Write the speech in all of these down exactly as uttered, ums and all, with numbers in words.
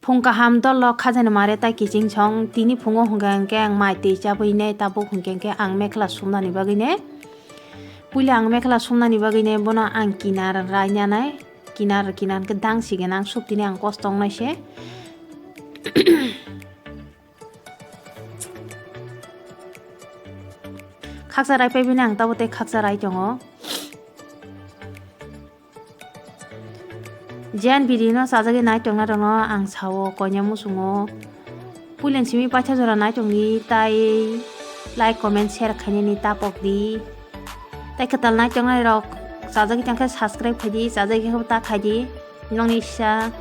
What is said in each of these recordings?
Phung kaham dolo khajani mare tai kiching song, tini phungo hwnkhe hwnkhe ang mai twi chabwi ne tabuk hwnkhe hwnkhe ang mekhla sumnani bagwi ne. Puila ang mekhla sumnani bagwi ne bono ang kinar rainanai, kinar kinar khe dang sigena ang suk tini ang kosto wngnai se. Khaksa rai paibini ang tabo tei khaksa rai tongo. Jen video no chajagwi nai tongna rokno ang sao koina muchungo. Puilen simi paitha jora nai tongdi tai like comment share khainani tapok di. Tai kwtal nai tongnai rok chajagwi tongkhe subscribe khaidi, chajagwi khe ta khaidi. Nokni sa.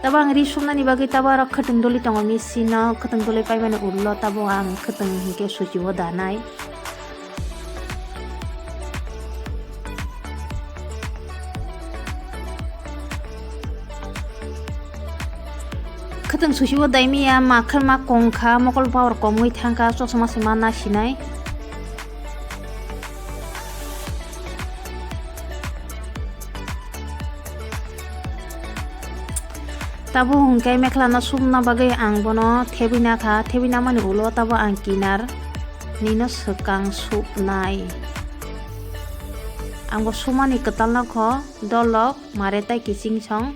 Tabo ang ri sumnani bagwi tabo aro khwtwng doli tongo machine no, khwtwng doli paimani ulo tabo ang khwtwng hinkhe suchi o danai. Khwtwng susi o daimiya, ma khwrma kongkha, mokol power komwi thangkha, chosma se ma nasinai. Tabo hwnkhe mekhla no sumna bagwi ang bono thebwi nakha, thebwi namani ulo tabo ang kinar nino swkang supnai. Ang bo sumani kwtal nokho dolok mare tai kiching song.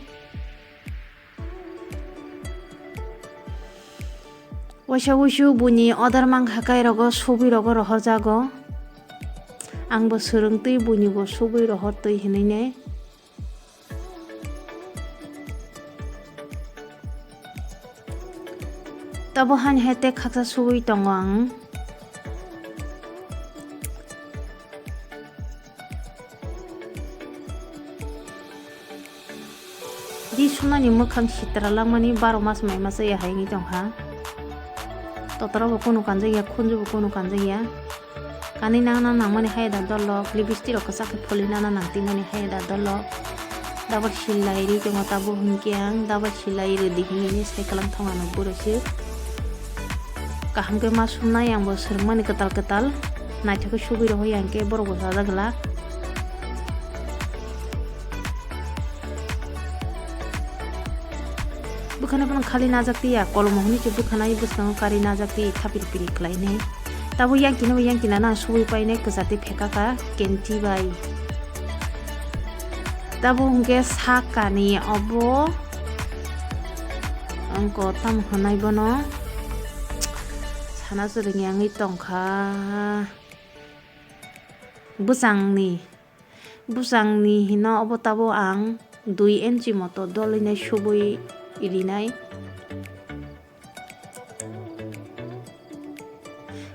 Waisa wuisu buini order mankha kairogo subui rogo rohorjago. Ang bo swrwng twi buini bo subui rohor twi hinui ne. Tabo hani hai tek khaksa subui tongo ang. Di sunani mwkhang sitra langmani baro mas mai masa ya hai wngwi tongkha. Totoro bo kunu kanjakya, khunju bo kunu kanjakya. Kanwi nana nangmani hai da dolok, lipstick rok kwchak khe pholi nana nang twi mani hai da dolok. Dabar silai ri tongo tabo hinkhe ang dabar silai rwdi hinwi sai kwlang thong ano buro se. Kaham khe ma sumnai ang bo swrwngmani kwtal kwtal. Naithok khe subui rohor ya hinkhe borok bo chajak glak. Bwkhano phano khali najak tiya, kolomo hwnwi se bwkhanai bwskango karwi najak twi thapiri piri khlainai. Tabo yang kino bo yang kina nang subui painai kwchati phekaka kenti bai. Tabo hwnkhe sakani obo wngko tamo hwnai bono sana swrwngya wngwi tongkha. Bwsangni, bwsangni hino obo tabo ang dui inchi moto dolwinai subui rinai.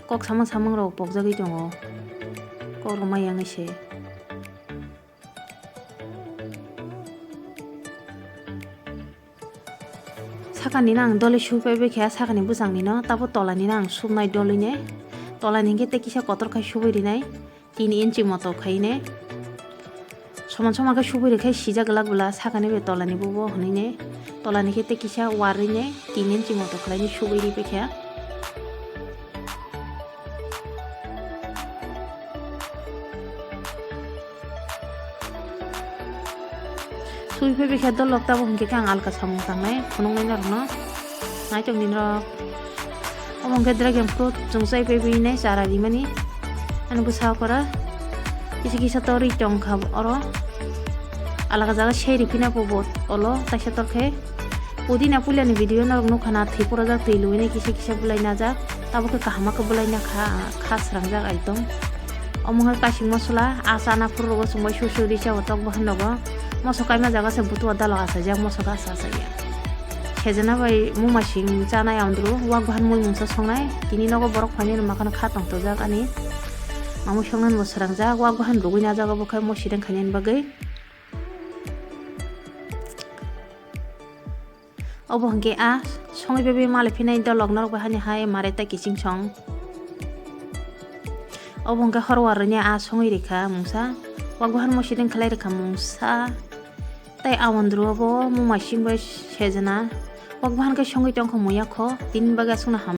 Kok samung samung rok pokjagwi tongo, kok rwmai yang se. Sakani no ang doloi sui paibai khe, sakani bwsangni no, tabo tolani no ang sumnai doloi ne. Tolani hinkhe tei kisa kotor khai subui rinai, tin inchi moto khai ne. Soman soman khe subui rikhe sijak glak bwla, sakani bai tolani bo bo hwnwi ne. Tolani khe tei kisa warwi ne, tin inchi moto khlai ne subui ri paikha. Sui phai bikha dolok tabo hinkhe khe ang alka samung tangnai phunuknai norokno. Naitok ni norok. Omo hinkhe dragon fruit chwng chai phai bini chara rimani. Ani bwsa okora kisa kisa torwi tongkha oro. Alaka jaga sei riphina bo bo olo taisa torkhe. Pudina puilani video norok nukha na, thwi porojak twi luwini kisa kisa bulai najak, tabukhe kaham khe bulai nakha, kha srangjak ekdom. Omo wngkha kaising mosola, a chana phuru rogo chwngbai su su ri chao tok bahan rogo. Moso kaima jaga se butua dalok achaijak, moso gasa achaiya. Sejena bai mumasing chanai andru, wak bahan mui mungsa songnai, tini nogo borok phainai rwma kheno kha tongthokjak ani. Mamui songnani bo srangjak, wak bahan rugui najak obo khai mosideng khainani bagwi. Obo hwnkhe a songwi bebwi malai phinai dolok norok bai hani hai mare tai kiching song. Obo hwnkhe horwar rwni a songwi rikha mungsa. Wak bahan mosideng khlai rikha mungsa. Tai awandru obo mumasing bai sejana. Wak bahan khe songwi tongkha muya kho. Tini bagwi aswkno ham.